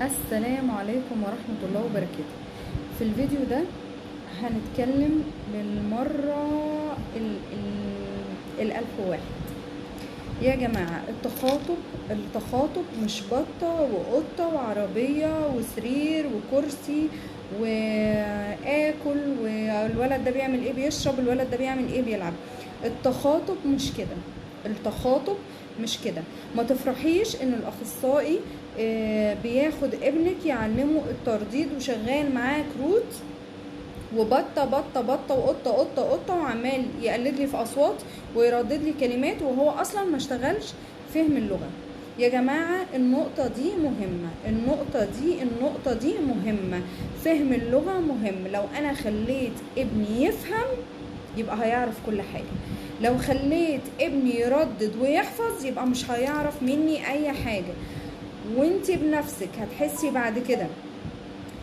السلام عليكم ورحمة الله وبركاته. في الفيديو ده هنتكلم للمرة 1001. يا جماعة التخاطب مش بطة وقطة وعربية وسرير وكرسي وآكل والولد ده بيعمل ايه بيشرب، الولد ده بيعمل ايه بيلعب. التخاطب مش كده، التخاطب مش كده. ما تفرحيش ان الاخصائي بياخد ابنك يعلمه الترديد وشغال معاه كروت وبطه بطه بطه وقطه قطة قطة وعمال يقلد لي في اصوات ويردد لي كلمات وهو اصلا ما اشتغلش فهم اللغة. يا جماعة النقطة دي مهمة، النقطة دي مهمة. فهم اللغة مهم. لو انا خليت ابني يفهم يبقى هيعرف كل حاجة، لو خليت ابني يردد ويحفظ يبقى مش هيعرف مني اي حاجة. وانتي بنفسك هتحسي بعد كده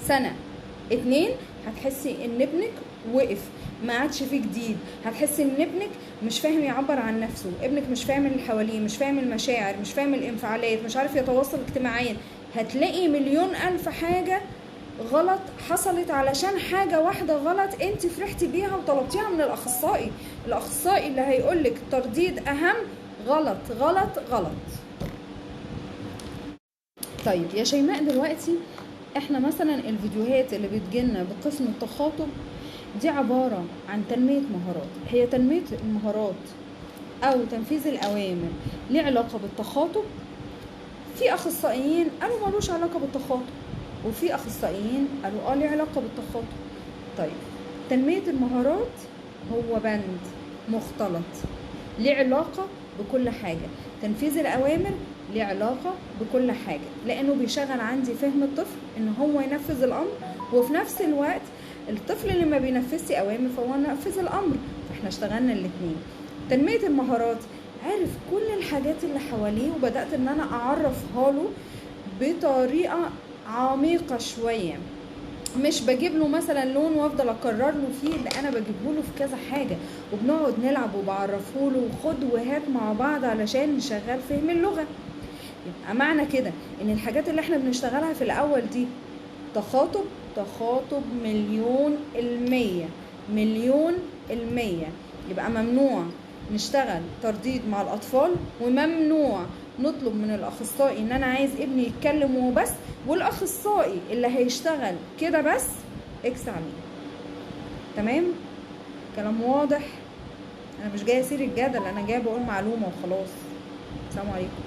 سنة 2 هتحسي ان ابنك وقف، ما عادش فيه جديد. هتحسي ان ابنك مش فاهم يعبر عن نفسه، ابنك مش فاهم اللي حواليه، مش فاهم المشاعر، مش فاهم الانفعالات، مش عارف يتواصل اجتماعيا. هتلاقي مليون الف حاجة غلط حصلت علشان حاجة واحدة غلط انت فرحتي بيها وطلبتيها من الاخصائي. الاخصائي اللي هيقولك ترديد اهم، غلط غلط غلط. طيب يا شيماء، دلوقتي احنا مثلا الفيديوهات اللي بتجيلنا بقسم التخاطب دي عبارة عن تنمية مهارات. هي تنمية المهارات او تنفيذ الاوامر ليه علاقة بالتخاطب؟ في اخصائيين قالوا ملوش علاقة بالتخاطب، وفي اخصائيين قالوا ليه علاقة بالتخاطب. طيب تنمية المهارات هو بند مختلط ليه علاقة بكل حاجة. تنفيذ الاوامر ليه علاقة بكل حاجة، لانه بيشغل عندي فهم الطفل ان هو ينفذ الامر، وفي نفس الوقت الطفل اللي ما بينفذش اوامر فهو نفذ الامر، فاحنا اشتغلنا الاثنين. تنمية المهارات عرف كل الحاجات اللي حواليه، وبدات ان انا اعرفها له بطريقة عميقة شوية. مش بجيب له مثلا لون وافضل اكرر له فيه، لا انا بجيبه له في كذا حاجة وبنقعد نلعب وبعرفه له وخد وهات مع بعض علشان نشغل فهم اللغة. يبقى معنى كده ان الحاجات اللي احنا بنشتغلها في الاول دي تخاطب، تخاطب 1,000,000%، 1,000,000%. يبقى ممنوع نشتغل ترديد مع الاطفال، وممنوع نطلب من الاخصائي ان انا عايز ابني يتكلم وبس، والاخصائي اللي هيشتغل كده بس اكس عليه. تمام؟ كلام واضح؟ انا مش جاية اسير الجدل، انا جاية بقول معلومة وخلاص. السلام عليكم.